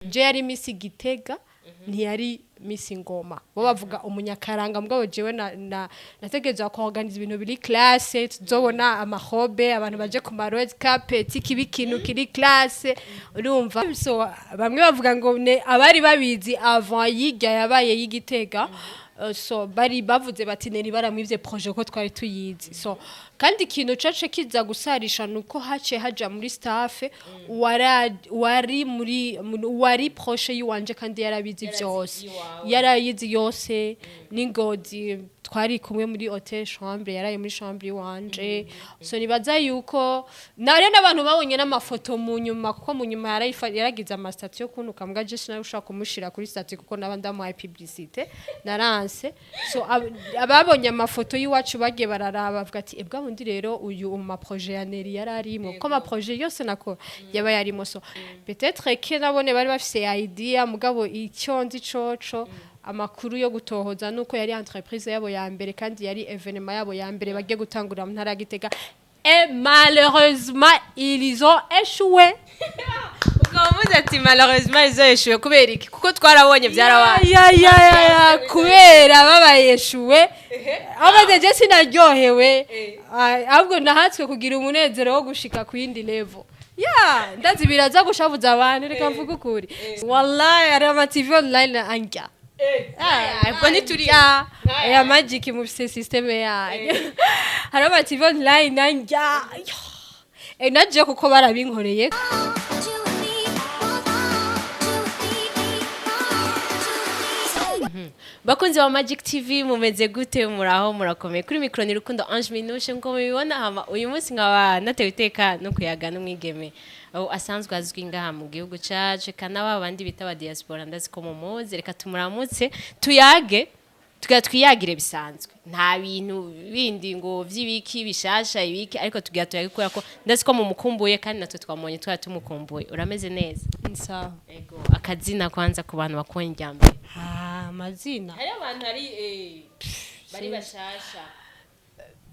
Je yari Miss Gitega, ntiyari Miss Ngoma. Bo bavuga umunyakaranga, mugabo jewe na nategerezwa kuorganiza ibintu biri classe, tuzobona ama robes, abantu baje ku ma red carpet, kibi ikintu kiri classe, urumva. So bamwe bavuga ngo ne abari babizi avant yirya yabaye y'Igitega. So bari bavuze bati neri baramwivye projet ko twari tuyizi. So kandi ikintu cace kiza gusarisha nuko hace haja muri staff wari muri wari proche yiwanje kandi yarabizi vyose, yarayizi yose n'ingozi. Twari kumwe muri hôtel chambre, yaraye muri chambre iwanje. So nibaza yuko nare n'abantu babonye n'amafoto mu nyuma, kuko mu nyuma yaragize ama statut yo kunuka mbwa. Je sinawe ushaka kumushira kuri statut kuko naba ndamuhaye publicité, naranse. So ababonye amafoto y'iwacu bagiye bararaba bavuga ati: "Ebwa bundi rero uyu mu ma projet ya Neri yari arimo, ko ama projet yose nako yaba yarimo." So peut-être que nabone bari bafise idea, mugabo icyo nzi coco, amakuru yo gutohoza, nuko yari entreprise yabo ya mbere kandi yari événement yabo ya mbere bagiye gutangurira mu ntara ya Gitega, et malheureusement ils ont échoué. Ukaba uvuze ati malheureusement ils ont échoué, kubera iki? Kuko twarabonye byarabaye. Ya ya ya ya, kubera babaye échoué amaze, je sinaryohewe. Ah, ahubwo nahatswe kugira umunezero wo gushika ku yindi level. Ya ndazi biraza gushavuza abantu. Reka mvuge ukuri, wallahi ari ama TV online anjya. Ubwo ntituri ya ya Magic mufise système yanyu, hari ama TV online anjya. Naje kuko barabinkoreye. 2, 3, 4, 2, 3, 4, 2, 3. Bakunzi ba Magic TV, mumeze gute? Muraho, murakomeye? Kuri mikoro ni Rukundo Ange Minushe nkuko mubibona. Hama uyu munsi nkaba natewe iteka no kuyaga n'umwigeme asanzwe azwi ngaha mu gihugu cacu, kana ba bandi bita ba diaspora, ndazi ko mumuzi. Reka tumuramutse, tuyage, tugira twiyagire bisanzwe, nta bintu bindi ngo vy'ibiki bishasha ibiki, ariko tugira tuyage kubera ko ndazi ko mumukumbuye kandi natwe twamubonye twari tumukumbuye. Urameze neza? Sawa. Ego, akazina kwanza ku bantu bakubonye irya mbere. Ah, amazina. Hari abantu hari bari bashasha.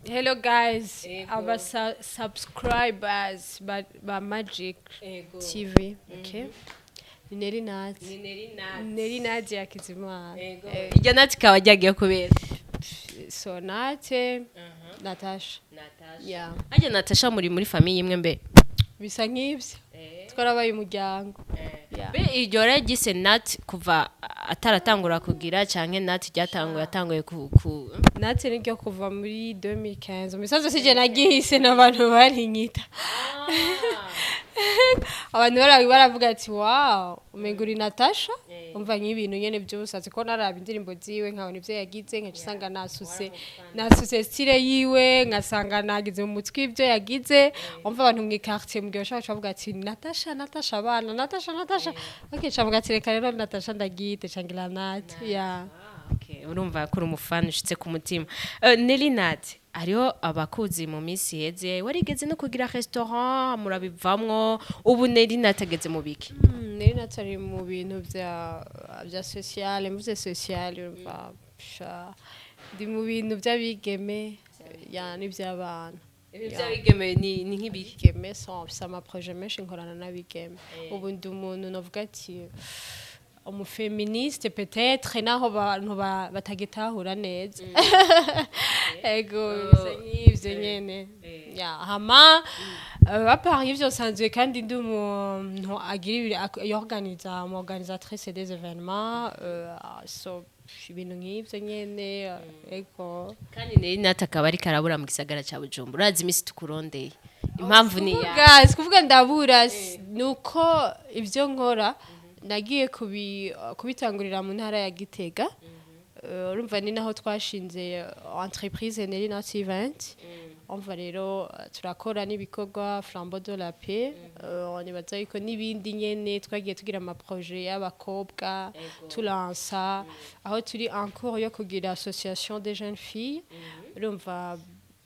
Hello guys. Ego. Aba subscribers ba Magic Ego. TV, okay, ni Neri Nazi. Ni Neri Nazi. Neri Nazi ya Kizimana. Ego. Iryo nati kaba ryagiye kubera So Nate Natasha. Natasha. Yeah. Harya Natasha muri famille imwe mbe? Bisa nk'ivyo, twarabaye umuryango. Yeah. Be iryo ragise Nat kuva ataratangura kugira, canke Nat ryatanguye atanguye ku Nate niryo kuva muri 2015. Misazo sije nagihise, n'abantu barinyita. Abantu baravuga ati: "Wow, umenga uri Natasha." Umva nk'ibintu nyene by'ubusazi, ko naraba indirimbo ziwe nkabona ivyo yagize, nkaca usanga nasuse style yiwe, nkasanga nagize mu mutwe ivyo yagize. Umva, abantu mu quartier mu gihe bashaka bavuga ati: "Natasha, Natasha, abana Natasha, Natasha." Okay, cavuga ati: "Reka rero Natasha ndagite cangira Nat." Yeah. Okay, urumva ko uri umufana ushitse ku mutima. Nelly Nat, hariho abakuzi mu minsi iheze warigeze no kugira restaurant, murabivamwo. Ubu Nelly Nat ageze mu biki? Nari natari mu bintu vya social. Mvuze social, urumva sha, ndi mu bintu by'abigeme ya n'iby'abana. Ibintu by'abigeme ni nk'ibiki? Bigeme, so mfise ama projet menshi nkorana n'abigeme. Ubu ndi umuntu novuga ati umu féministe peut-être, naho abantu batagitahura neza. Ego, bisa nk'ivyo nyene. Ya hama à part ivyo nsanzwe kandi ndi umuntu agira yorganiza, umu organisatrice des événements, so ibintu nk'ivyo nyene, ego. Kandi Nelly Nat akaba ariko arabura mu gisagara ca Bujumbura. Urazi imisi tukurondeye, impamvu ni ya Kuvuga si kuvuga ndabura, nuko ivyo nkora nagiye kubitangurira mu ntara ya Gitega. Urumva ni naho twashinze entreprise Nelly Nat Event. Umva rero, turakora n'ibikorwa Flambeau de la Paix. Nibaza yuko n'ibindi nyene twagiye tugira ama projet y'abakobwa, tulansa aho turi en cours yo kugira association des jeunes filles. Urumva,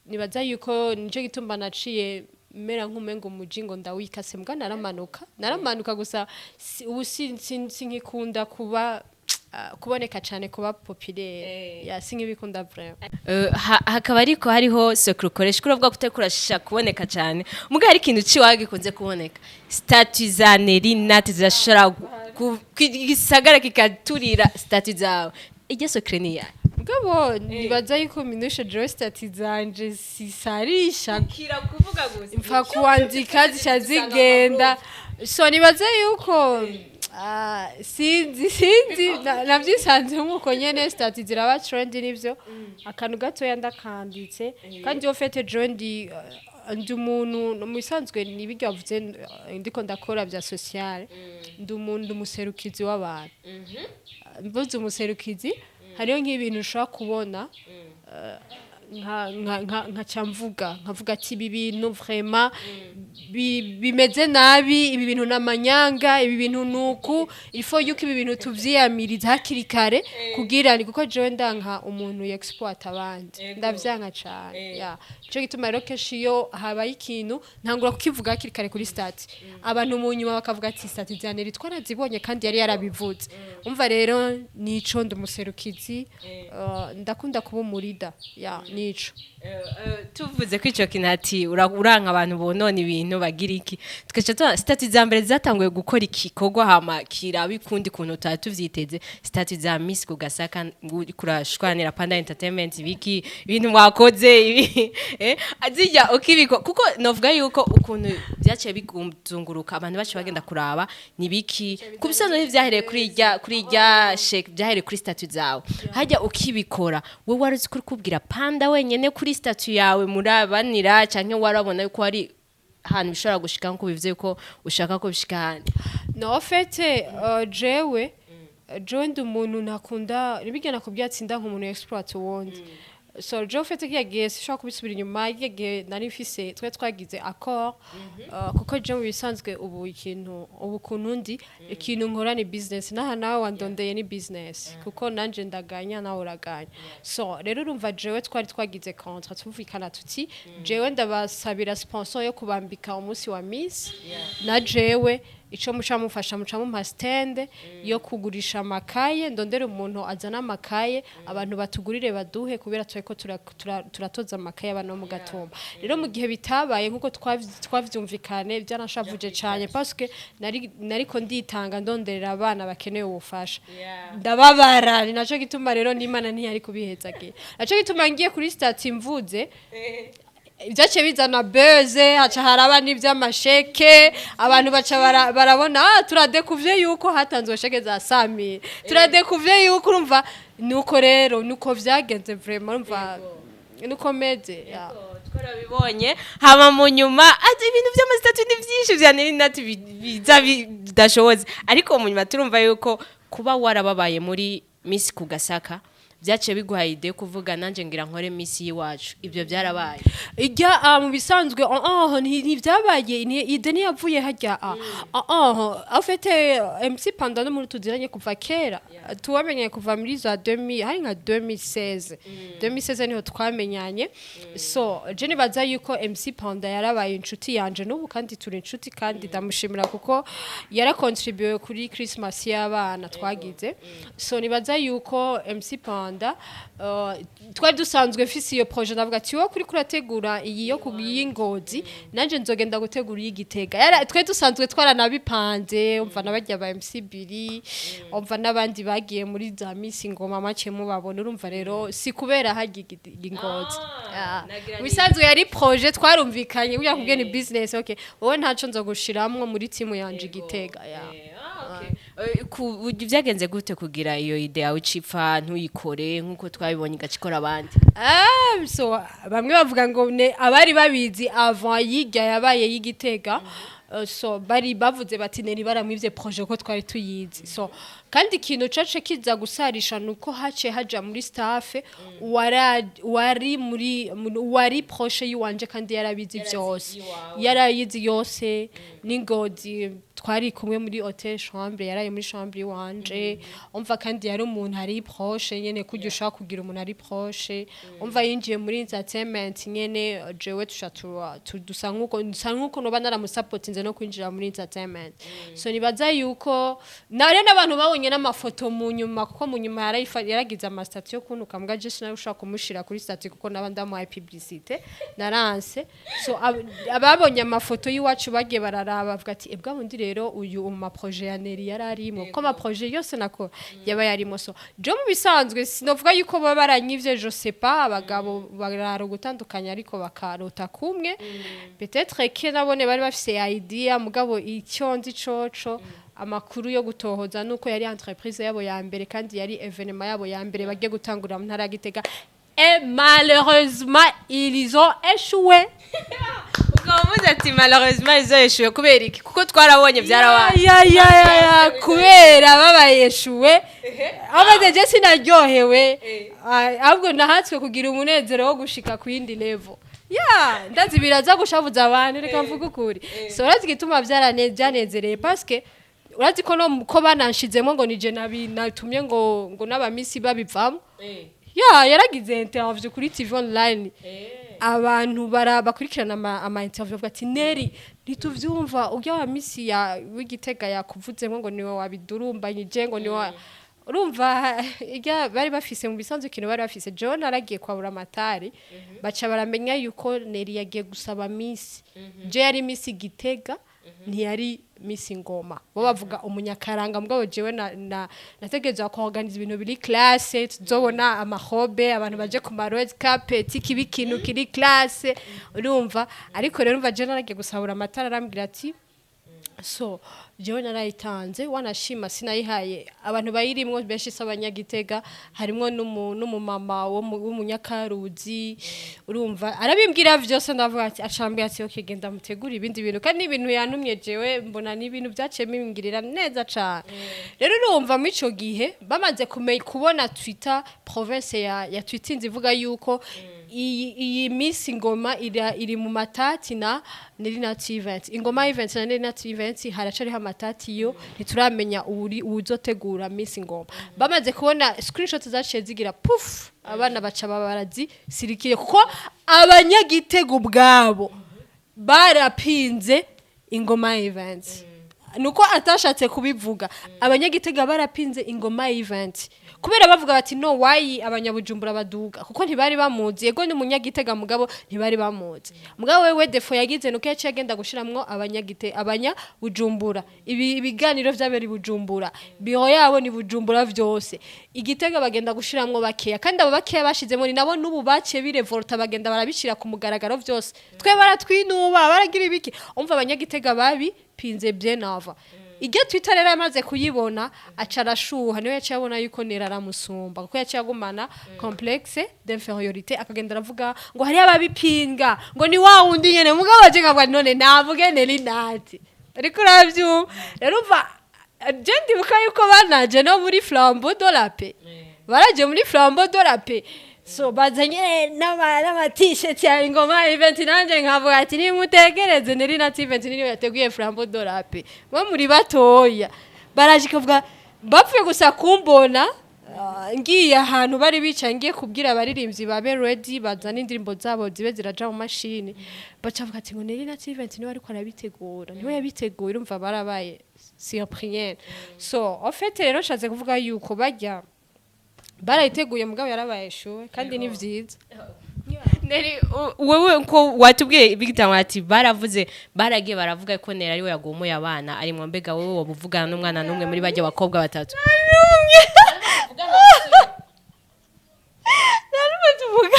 nibaza yuko nico gituma naciye mera nk'umengo umuji ngo ndawikase, mbwa naramanuka, naramanuka gusa. Ubu sinkikunda kuba Kuboneka cyane, kuba populaire, ya, sinkibikunda vraiment. Hakaba ariko hariho secret ukoresha, uravuga ko utariko urashisha kuboneka cyane, muga hari ikintu ciwawe gikunze kuboneka, statut za Nelly Nat zirashobora igisagara kikaturira statut zawe. Iryo secret ni yayo? Mugabo nibaza yuko minushe jewe statut zanje sisarisha. Kira kuvuga gusa. Mpfa kuwandika zica zigenda. So nibaza yuko sinzi navyisanze nkuko nyene statut ziraba trend, nivyo, akantu gatoya ndakanditse. Kandi au fait jewe ndi umuntu mu bisanzwe, nibiryo bavuze, ndiko ndakora bya social, ndi umuntu, ndi umuserukizi w'abantu. Mvuze umuserukizi, hariho nk'ibintu ushobora kubona nkaca mvuga, nkavuga ati ibi bintu vraiment bimeze nabi, ibi bintu n'amanyanga, ibi bintu nuku, il faut yuko ibi bintu tuvyiyamiriza hakiri kare, kugira ni kuko jewe ndanka umuntu exploit abandi, ndavyanka cane. Ya, ico gituma rero kenshi iyo habaye ikintu ntangura kukivuga hakiri kare kuri statut, abantu mu nyuma bakavuga ati statut za Nelly twarazibonye kandi yari yarabivuze. Umva rero, nico, ndi umuserukizi, ndakunda kuba umurida, ya, nico. Tuvuze ko ico kintu ati uranka abantu bonona ibintu bagira iki, tugaca tubona statut za mbere zatanguye gukora ikikorwa, hama kiraba ikundi kuntu tutari tuvyiteze, statut za Miss Kugasaka kurashwanira Panda Entertainment, ibiki ibintu mwakoze ibi azijya ukibiko, kuko novuga yuko ukuntu byaciye biguzunguruka, abantu bacu bagenda kuraba nibiki ku bisanzwe ntivyahereye kuri irya chèque, byahereye kuri statut zawe. Hajya ukibikora, wowe wari uzi ko uri kubwira Panda wenyene kuri statut yawe murabanira, canke warabona yuko hari ahantu bishobora gushika nkuko bivuze yuko ushaka ko bishika ahandi? No, en fait, jewe ndi umuntu ntakunda nibigena nakubwiye ati nda nk'umuntu exploit uwundi. So jewe en fait kiya gihe sinshobora kubisubira inyuma. Kiya gihe nari mfise, twe twagize accord, kuko jewe mu bisanzwe ubu ikintu, ubu kuntu ndi, ikintu nkora ni business, naha nawe wandondeye ni business, kuko nanje ndaganya nawe uraganya. So rero urumva jewe twari twagize contrat, tumvikana tuti jewe ndabasabira sponsor yo kubambika umunsi wa Miss, na jewe ico muca mufasha, muca mumpa stand yo kugurisha amakaye, ndondera umuntu azana amakaye, abantu batugurire baduhe, kubera turiko turatoza amakaye abantu bo mu Gatumba. Rero mu gihe bitabaye nkuko twavyumvikane, byaranashavuje cane, parce que nariko nditanga ndonderera abana bakeneye ubufasha, ndababara. Ni naco gituma rero n'Imana ntiyari kubihezagira. Naco gituma ngiye kuri statut mvuze, ibyaciye bizana buzz, haca haraba n'iby'amasheke, abantu baca barabona, turadekuvye yuko hatanzwe chèque za 100 000, turadekuvye yuko, urumva, nuko rero nuko vyagenze vraiment, urumva nuko meze, ya. Twarabibonye. Hama mu nyuma ati ibintu by'ama statut ni byinshi vya Nelly Nat biza bidashobotse, ariko mu nyuma turumva yuko kuba warababaye muri Miss Kugasaka byaciye biguhaye idée yo kuvuga nanjye ngira nkore Miss y'iwacu. Ibyo byarabaye? Ijya mu bisanzwe, oh, ntivyabaye, idée ntiyavuye hajya. En fait, MC Panda no muri tuziranye kuva kera, tuwamenye kuva muri za 2000, hari nka 2016, 2016 niho twamenyanye. So je nibaza yuko MC Panda yarabaye inshuti yanje n'ubu, kandi turi inshuti, kandi ndamushimira kuko yarakontribuye kuri Christmas y'abana twagize. So nibaza yuko MC Panda, twari dusanzwe mfise iyo projet, ndavuga ati wowe kuri kurategura iyi yo y'Ingozi, nanje nzogenda gutegura iy'Igitega. Twe dusanzwe twaranabipanze, umva n'abajya ba MC Biri, umva n'abandi bagiye muri za Miss Ngoma make mubabona. Urumva rero si kubera hajya Ingozi. Nagira Mu bisanzwe yari projet twarumvikanye kugira kubwe ni business, okay, wowe ntaco nzogushiramwo muri team yanje Igitega, ya. Byagenze gute kugira iyo idée yawe icipfa ntuyikore nk'uko twabibonye igacikora abandi? So bamwe bavuga ngo ne abari babizi avant yijya yabaye y'Igitega. So bari bavuze bati Nelly baramwivye projet ko twari tuyizi. So kandi ikintu cace kiza gusarisha nuko hace haja muri staff wari muri wari proche yiwanje kandi yarabizi byose, yarayizi yose n'Ingozi. Twari kumwe muri hôtel, chambre, yaraye muri chambre iwanje. Umva, kandi yari umuntu ari proche nyene, kurya ushaka kugira umuntu ari proche. Umva, yinjiye muri entertainment nyene, jewe tusha dusa nkuko nsa nkuko noba naramusapotinze no kwinjira muri entertainment. So nibaza yuko nare n'abantu babonye n'amafoto mu nyuma, kuko mu nyuma yaragize ama statut yo kuntuka, mbwa je sinari ushaka kumushira kuri statut kuko naba ndamuhaye publicité, naranse. So ababonye amafoto y'iwacu bagiye bararaba, bavuga ati: "Ebwa bundi rero uyu mu ma projet ya Neri yari arimo, kuko ama projet yose nako yaba yarimo." So je mu bisanzwe sinovuga yuko baba baranyivye, je sais pas. Abagabo barara gutandukanya ariko bakarota kumwe. Peut-être que nabone bari bafise idea, mugabo icyo nzi coco, amakuru yo gutohoza, nuko yari entreprise yabo ya mbere kandi yari événement yabo ya mbere bagiye gutangurira mu ntara ya Gitega, et malheureusement ils ont échoué. Ukaba uvuze ati malheureusement ils ont échoué, kubera iki? Kuko twarabonye byarabaye. Ya ya ya ya, kubera babaye échoué amaze, je sinaryohewe. Ah, ahubwo nahatswe kugira umunezero wo gushika ku yindi level. Ya, ndazi biraza gushavuza abantu, reka mvuge ukuri. So urazi igituma byanezereye, parce que urazi ko no ko bananshizemo ngo nije nabi natumye ngo n'abamisi babivamo. Ya, yaragize interview kuri TV online, abantu bakurikirana ama interview bavuga ati: "Neri, ntituvyumva, urya wa misi ya w'Igitega yakuvuzemo ngo niwe wabidurumbanyije, ngo niwe." Urumva, irya bari bafise mu bisanzwe, ikintu bari bafise, John aragiye kwabura amatari, baca baramenya yuko Neri yagiye gusaba misi. Je yari misi Gitega, ntiyari misi Ngoma. Bo bavuga umunyakaranga, mugabo jewe na nategerezwa kuorganiza ibintu biri classe, tuzobona ama robe, abantu baje ku ma red carpet, kiba ikintu kiri classe. Urumva, ariko rero umva, je naragiye gusahura amatara, arambwira ati: "So jewe narayitanze, wanashima sinayihaye abantu bayirimwo benshi si abanyagitega, harimwo n'umumama w'umunyakaruzi." Urumva, arabimbwira vyose, ndavuga ati, acambwira ati: "Okay, genda mutegure ibindi bintu." Kandi n'ibintu yantumye jewe mbona ni ibintu vyaciye bingirira neza cane. Rero urumva, muri ico gihe bamaze kumenya kubona Twitter province ya twittinze ivuga yuko iyi Miss Ngoma iri mu matati na Neri Event, Ingoma Event na Neri Event, haracariho amatati yo ntituramenya uri uzotegura Miss Ngoma. Bamaze kubona screenshot zaciye zigira puf, abana baca barazi sirikiye, kuko abanyagitego ubwabo barapinze Ingoma Event. Nuko atashatse kubivuga, abanyagitega barapinze Ingoma Event kubera bavuga bati: "No why abanyabujumbura baduga?" Kuko ntibari bamuzi. Yego, ni umunyagitega, mugabo ntibari bamuzi. Mugabo wewe défaut yagize nuko yaciye agenda gushiramwo abanyagite, abanyabujumbura. Ibi ibiganiro vyabera i Bujumbura, biro yabo ni Bujumbura, vyose. Igitega bagenda gushiramwo bakeya, kandi abo bakeya bashizemo ni nabo n'ubu baciye birevolta, bagenda barabishira ku mugaragaro vyose. Twe baratwinuba, baragira ibiki. Umva, abanyagitega babi pinze bien avant. Iryo Twitter rero yamaze kuyibona, aca arashuha. Niwe yaciye abona yuko Nera aramusumba, kuko yaciye agumana complexe d'infériorité, akagenda aravuga ngo hariyo ababipinga, ngo ni wa wundi nyene. Mugabo aje nkavuga: "None navuge Neri nati?" Ariko uravyumva rero, umva, je ndibuka yuko banaje no muri Flambeau de la Paix, baraje muri Flambeau de la Paix, so bazanye n'ama t-shirt ya Ingoma Event. Nanje nkavuga ati: "Nimutegereze, Neri Nati Event niyo yateguye Flambeau de la Paix, bo muri batoya." Baraje kavuga, bapfuye gusa kumbona ngiye ahantu bari bicaye, ngiye kubwira abaririmbyi babe ready, bazana indirimbo zabo zibe ziraja mu mashini, baca bavuga ati ngo Neri Nati Event niwe ariko arabitegura, niwe yabiteguye. Urumva, barabaye surpris. So en fait rero nshatse kuvuga yuko bajya barayiteguye, mugabo yarabaye échoué, kandi ni vyiza. Neri, wewe ko watubwiye bigitangwa ati baravuze, baragiye baravuga ko Neri ari we yagumuye abana arimwo, mbega wowe woba uvugana n'umwana n'umwe muri bajya bakobwa batatu? Nta n'umwe tuvuga.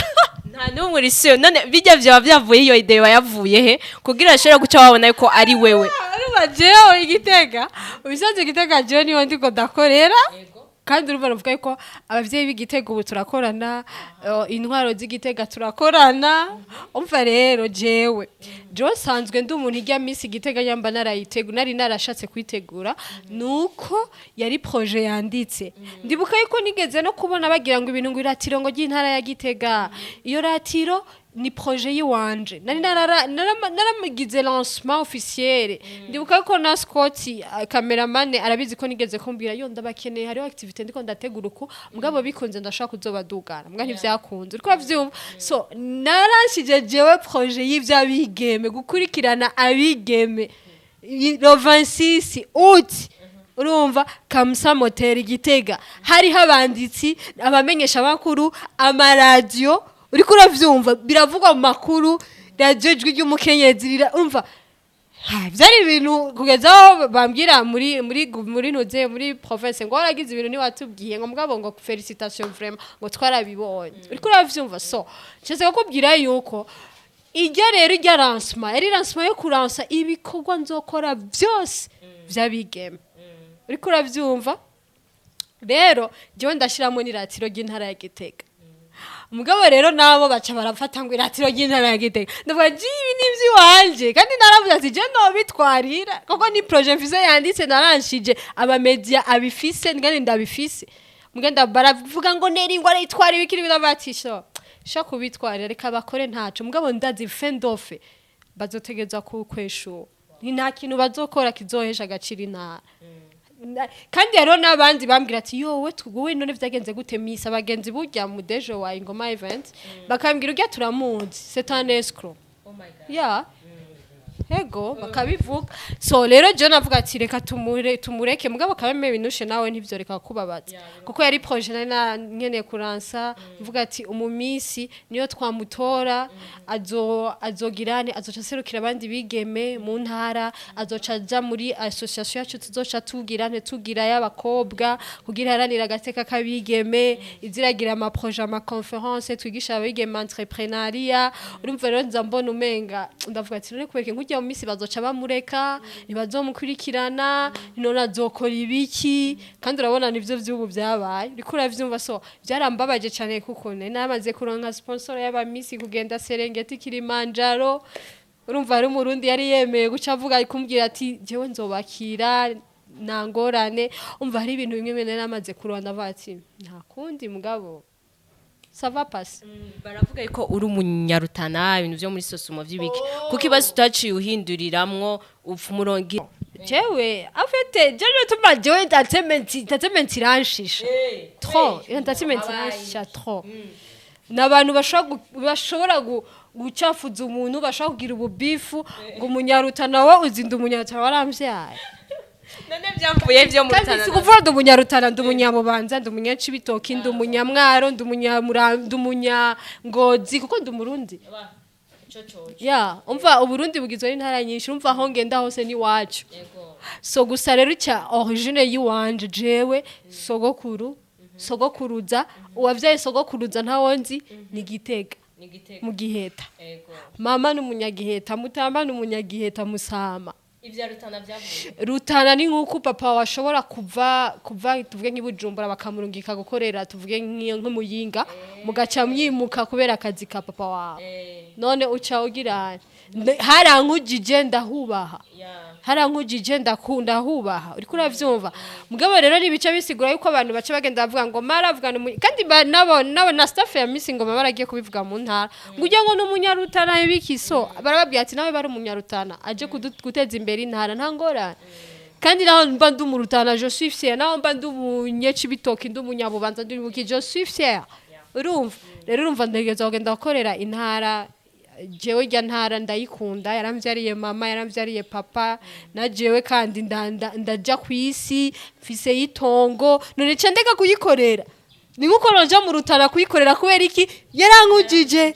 Nta n'umwe uri siyo? None bijya byaba byavuye, iyo idée yavuye he kugira ashobore guca wabona ko ari wewe? Urumva, jewe Igitega, ubisanzwe Igitega jewe niho ndiko ndakorera, kandi urumva navuga yuko abavyeyi b'Igitega ubu turakorana, intwaro z'Igitega turakorana. Umva rero, jewe sanzwe ndi umuntu ijya Miss Igitega yamba narayitegu, nari narashatse kuyitegura, nuko yari projet yanditse. Ndibuka yuko nigeze no kubona bagira ngo ibintu ngo iratiro ngo ry'intara ya Gitega, iyo ratiro. Ni projet yiwanje, nari naramugize lancement officiel. Ndibuka ko na Scott, cameraman, arabizi ko nigeze kumbwira yo ndabakeneye, hariho activité ndiko ndategura uku, mugabo bikunze ndashaka kuzobadugana, mbwa ntivyakunze. Uriko uravyumva? So naranshije jewe projet y'ivy'abigeme, gukurikirana abigeme le 26 août, urumva, Kamusa Moteri Gitega, hariho abanditsi, abamenyesha makuru, amaradiyo, uriko uravyumva, biravugwa mu makuru, radiyo Ijwi ry'Umukenyezi urumva. Ha, byari ibintu kugeza aho bambwira muri nuze muri province ngo waragize ibintu ntiwatubwiye, ngo mugabo ngo félicitation vraiment, ngo twarabibonye. Uriko uravyumva? So nshaka kukubwira yuko ijya rero ijya lancement yari lancement yo kuransa ibikorwa nzokora byose vy'abigeme. Uriko uravyumva? Rero jewe ndashiramo n'iratiro ry'intara ya Gitega, mugabo rero nabo baca barafata ngo iratiro ry'intara ya Gitega. Ndavuga ji ibi ni ivy'iwanje, kandi naravuze ati je nobitwarira kuko ni projet mfise yanditse, naranshije abamedia abifise kandi ndabifise. Mugenda baravuga ngo neri ngo arayitwara ibikiri, birabatisha sha kubitwarira, reka bakore ntaco. Mugabo ndazi fin d'offre bazotegezwa kukweshura, ni nta kintu bazokora kizohesha agaciro intara. Kandi hariho n'abandi bambwira ati yowe tuguwe none vyagenze gute misa abagenzi burya mu dejo wa Ingoma Event bakambwira urya turamuzi, c'est un escroc. Ya ego bakabivuga. So rero je navuga ati reka tumureke, mugabo kabeme binushe nawe ntivyoreka kubabaza, kuko yari projet nari nkeneye kuransa, mvuga ati umumisi niyo twamutora azogirane, azoca aserukira abandi bigeme mu ntara, azoca aja muri association yacu, tuzoca tugirane tugira y'abakobwa kugira iharanira agateka k'abigeme, iziragira ama projet, ama conférence, twigisha abigeme entrepreneuriat. Urumva rero nza mbona umenga ndavuga ati none kubera nk'ujya mu misi bazoca bamureka, ntibazomukurikirana, none azokora ibiki? Kandi urabona nivyo vy'ubu vyabaye. Uriko uravyumva? So byarambabaje cyane kuko nari namaze kuronka sponsor y'abamisi kugenda Serengeti, Kilimanjaro. Urumva, hari umurundi yari yemeye guca avuga kumbwira ati jewe nzobakira nta ngorane. Umva, hari ibintu bimwe bimwe nari namaze kuronda, avuga ati nta kundi, mugabo ça va passer. Baravuga yuko uri umunyarutana, ibintu vyo muri SOSUMO vy'ibiki, kuko ibazo utaciye uhinduriramwo upfa umurongo. Jewe en fait jewe tuma jewe entertainment iranshisha trop, entertainment iranshisha trop. Ni abantu bashobora gucafuza umuntu, bashobora kugira ububifu ngo umunyarutana, we uzinda umunyarutana waramvyaye. None vyamvuye vyo mu Kandi Rutana? si kuvuga ndi umunyarutana, ndi umunyamubanza, ndi umunyacibitoki, ndi umunyamwaro, ndi umunyamura, ndi umunyangozi, kuko ndi umurundi. Ya, umva, uburundi bugizwe n'intara nyinshi. Umva, aho ngenda hose ni iwacu. So gusa rero icya origine y'iwanje, jewe sogokuru, sogokuruza, uwavyaye sogokuruza ntawo nzi, ni Gitega mu Giheta. Mama ni umunyagiheta, mutamba ni umunyagiheta, musama. Ivya Rutana vyavuye? Rutana ni nk'uko papa washobora kuva tuvuge nk'ibujumbura, bakamurungika gukorera tuvuge nk'iyo nk'umuyinga, mugaca mwimuka kubera akazi ka papa wawe. None uca ugira harankujije ndahubaha, harankujije ndakunda hubaha. Uriko uravyumva? Mugabo rero nibice bisigura yuko abantu baca bagenda bavuga ngo maravuga kandi nabo na staff ya Miss Ngoma baragiye kubivuga mu ntara ngo ujya ngo n'umunyarutana ibiki. So barababwira ati nawe bari umunyarutana aje guteza imbere intara, nta ngorane. Kandi naho mba ndi umurutana, je suis fier. Naho mba ndi umunyecibitoki, ndi umunyabubanza, ndi umuki, je suis fier. Urumva rero, urumva ntegerezwa kugenda gukorera intara. Jewe rya ntara ndayikunda, yaramvyariye mama, yaramvyariye papa na jewe, kandi ndaja ku isi mfise y'itongo. None ca ndeka kuyikorera? Ni nkuko noja mu Rutana kuyikorera kubera iki? Yarankujije,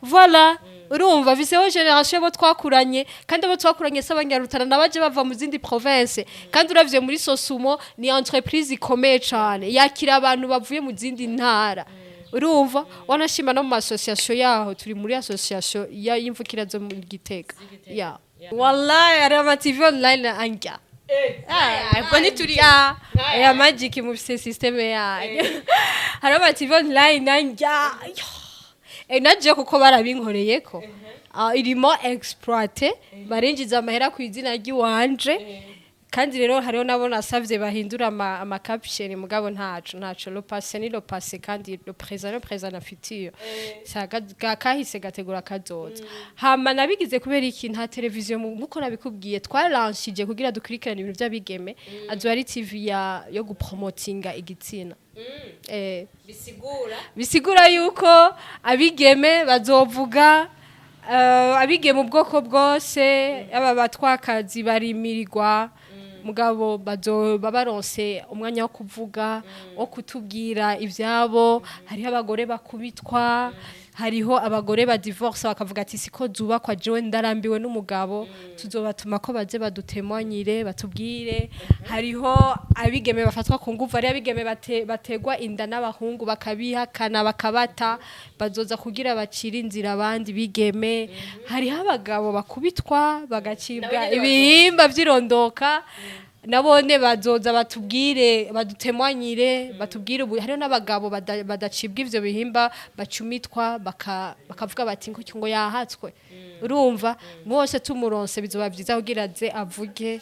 voilà. Urumva, viseho génération bo twakuranye, kandi abo twakuranye si abanyarutana, nabaje bava mu zindi province. Kandi uravye muri SOSUMO ni entreprise ikomeye cane, yakira abantu bavuye mu zindi ntara. Urumva, wanashima no mu association yaho, turi muri association ya y'imvukira zo mu Gitega. Ya wallahi, ari ama TV online anja. Ubwo ntituri Ya ya Magic mufise système yayo, hari ama TV online anja. Naje kuko barabinkoreyeko. Ah, irimo exploité, barinjiza amahera ku izina ry'iwanje. Kandi rero hariho nabo nasavye bahindura ama caption, mugabo ntaco. Le passé ni le passé, kandi le présent, le présent na futur. Sa kahise gategura kazoza. Hama nabigize kubera iki? Nta televiziyo nkuko nabikubwiye, twaranshije kugira dukurikirane ibintu by'abigeme. Azoba ari TV yo gupromotinga igitsina. Bisigura? Bisigura yuko abigeme bazovuga, abigeme ubwoko bwose, aba batwakazi barimirirwa, mugabo bazoba baronse umwanya wo kuvuga, wo kutubwira ivyabo. Hariho abagore bakubitwa, hariho abagore ba divorce bakavuga ati: "Siko zubakwa, jewe ndarambiwe n'umugabo." Tuzobatuma ko baze badutemanyire, batubwire. Hariho abigeme bafatwa ku nguvu, hariho abigeme bategwa inda n'abahungu bakabihakana bakabata, bazoza kugira bacire inzira abandi bigeme. Hariho abagabo bakubitwa bagacibwa Nabo nyene. ibihimba vy'irondoka, nabone bazoza batubwire, badutemanyire, batubwire. Ubu hariho n'abagabo badacibwa ivyo bihimba, bacumitwa, bakavuga bati ngo yahatswe. Urumva mwose tumuronse bizoba vyiza kugira aze avuge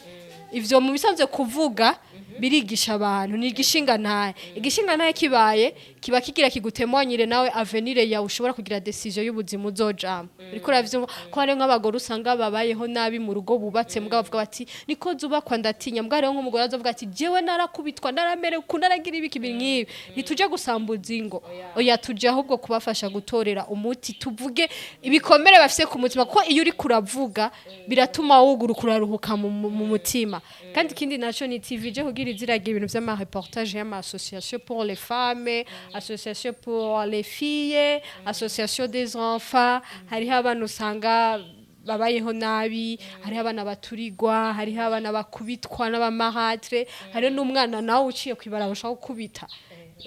ivyo. Mu bisanzwe kuvuga birigisha abantu, ni igishinga ntahe. Igishinga ntahe kibaye kiba kigira kigutemanyire nawe avenir yawe, ushobora kugira décision y'ubuzima uzojamo. Uriko uravyumva ko hariho nk'abagore usanga babayeho nabi mu rugo bubatse, mugabo bavuga bati: "Niko zubakwa, ndatinya." Mugabo hariho nk'umugore azovuga ati: "Jewe narakubitwa, naramerewe uku, naragira ibiki." Ibintu nk'ibi, ntituje gusambuza ingo, oya, tuje ahubwo kubafasha gutorera umuti, tuvuge ibikomere bafise ku mutima, kuko iyo uriko uravuga biratuma wuguruka, uraruhuka mu mutima. Kandi ikindi naco ni TV je kugira iziragira ibintu vy'ama reportage y'ama association pour les femmes, association pour les filles, association des enfants. Hariho abana usanga babayeho nabi, hariho abana baturigwa, hariho abana bakubitwa n'abamahatre, hariho n'umwana nawe uciye kw'ibarabara ushaka gukubita.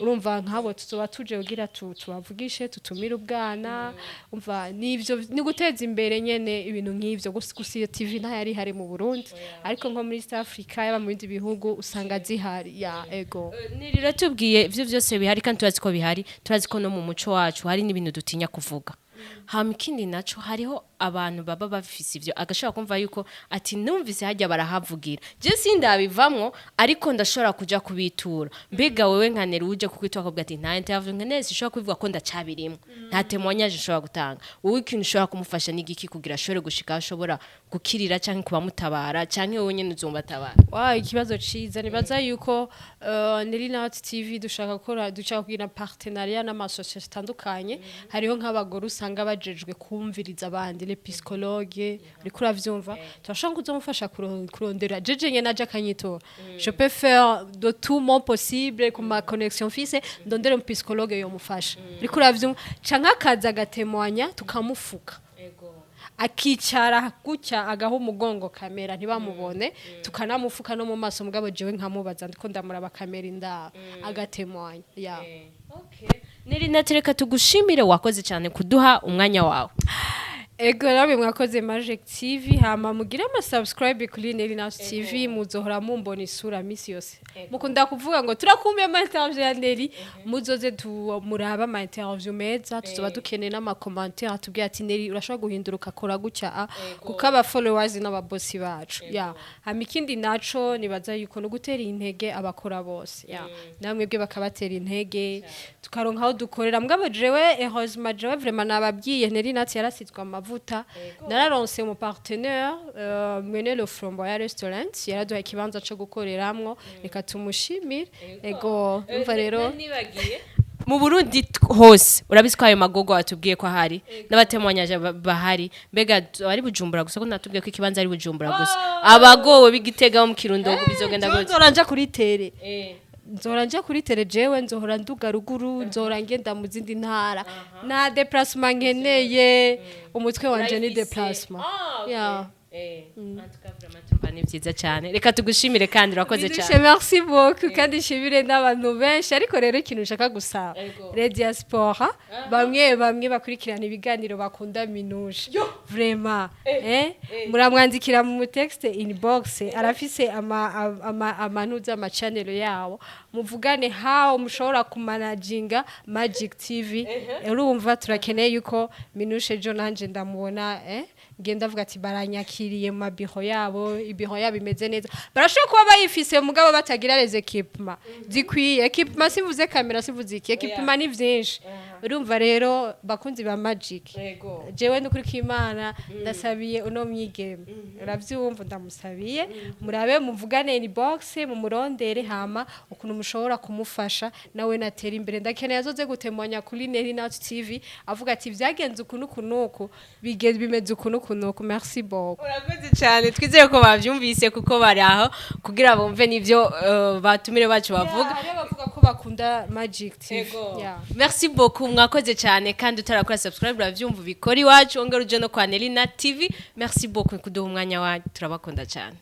Urumva nk'abo tuzoba tuje kugira tubavugishe, tutumire ubwana. Umva, nivyo, ni guteza imbere nyene ibintu nk'ivyo. Gusa iyo TV ntayari ihari mu Burundi, ariko nko muri East Africa, yaba mu bindi bihugu usanga zihari, ya, ego. Nirira tubwiye ivyo vyose bihari, kandi turazi ko bihari, turazi ko no mu muco wacu hari n'ibintu dutinya kuvuga. Hama ikindi naco, hariho abantu baba bafise ivyo, agashobora kumva yuko ati: "Numvise hajya barahavugira, je sindabivamwo, ariko ndashobora kuja kubitura." Mbega wewe nka Neri, uje kukwitwa akavuga ati: "Nta interview nkeneye, sinshobora kubivuga ko ndacabirimwo, nta témoignage nshobora gutanga." Wowe ikintu ushobora kumufasha ni igiki kugira ashobore gushika aho ashobora gukirira, canke kubamutabara, canke wowe nyene uzombatabara? Wa, ikibazo ciza. Nibaza yuko Nelly Nat TV dushaka gukora, dushaka kugira partenariat n'ama association atandukanye. Hariho nk'abagore usanga bajejwe kumviriza abandi, les psychologues, uriko uravyumva? Turashaka kuzomufasha kurondera jeje nyene aje akanyitora. Je peux faire de tout mon possible ku ma connexion mfise, ndondere un psychologue yomufasha, uriko uravyumva? Canke akaza agatemwanya, tukamufuka, akicara gutya, agaha umugongo kamera ntibamubone, tukanamufuka no mu maso, mugabo jewe nkamubaza ndiko ndamuraba kamera indaba, agatemwanya, ya. Neri natereka tugushimire, wakoze cyane kuduha umwanya wawe. Ego, namwe mwakoze, Magic TV. Hama mugire ama subscribe kuri Nelly Nat TV, muzohora mumbona isura misi yose. Mukunda kuvuga ngo turakumbuye ama interview ya Nelly, muzoze tu muraba ama interview meza. Tuzoba dukeneye n'ama commentaire atubwira ati: "Nelly, urashobora guhindura ukakora gutya," kuko aba followers n'ababosi bacu, ya. Hama ikindi naco, nibaza yuko no gutera intege abakora bose, ya, namwe bwe bakabatera intege, tukaronka aho dukorera. Mugabo jewe, heureusement, jewe vraiment nababwiye, Nelly Nat yarasizwe amavuta, nararonse mu partenaire, mwene Le Flamboyant Restaurant, yaraduhaye ikibanza co gukoreramwo, reka tumushimire. Ego, umva rero. Nibagiye, mu Burundi hose urabizi ko ayo magogo watubwiye ko ahari n'abatemwanyaje bahari. Mbega ari Bujumbura gusa? Ko natubwiye ko ikibanza ari Bujumbura gusa, abagowe b'Igitega, bo mu Kirundo, bizogenda Jewe gute? nzora nja kuri terrain, nzora nja kuri terrain. Jewe nzohora nduga ruguru, nzohora ngenda mu zindi ntara. Nta déplacement nkeneye, umutwe wanje ni déplacement, ya. Tumva ni byiza cyane, reka tugushimire kandi urakoze Bidushe, cyane. Merci beaucoup, kandi nshimire n'abantu benshi. Ariko rero ikintu nshaka gusaba les diaspora, bamwe bamwe bakurikirana ibiganiro, bakunda Minushe vraiment, muramwandikira mu texte inbox, arafise ama amanuza ama channel yawo. Muvugane how mushobora kumanaginga Magic TV. Urumva turakeneye yuko Minushe ejo nanje ndamubona, ngenda avuga ati baranyakiriye mu mabiro yabo, ibiro yabo imeze neza. Barashobora kuba bayifise, mugabo batagira les équipements zikwiye. Équipement sivuze kamera, sivuze iki, équipement ni vyinshi. Urumva rero, bakunzi ba Magic, jewe nukuri k'Imana ndasabiye uno mwigeme, uravyumva, ndamusabiye murabe muvugane inbox, mumurondere, hama ukuntu mushobora kumufasha nawe natera imbere. Ndakeneye azoze gutemonya kuri Nelly Nat TV avuga ati vyagenze uku nuku nuku, bigeze bimeze uku nuku nuku. Merci beaucoup. Urakoze cyane. Twizere ko bavyumvise, kuko bari aho kugira bumve n'ivyo batumire bacu bavuga. Hariho abavuga ko bakunda Magic TV. Yeah. Merci beaucoup, mwakoze cyane. Kandi utarakora subscribe, uravyumva, ubikora iwacu, ongera uje no kwa Nelly Nat TV. Merci beaucoup kuduha umwanya wacu, turabakunda cyane.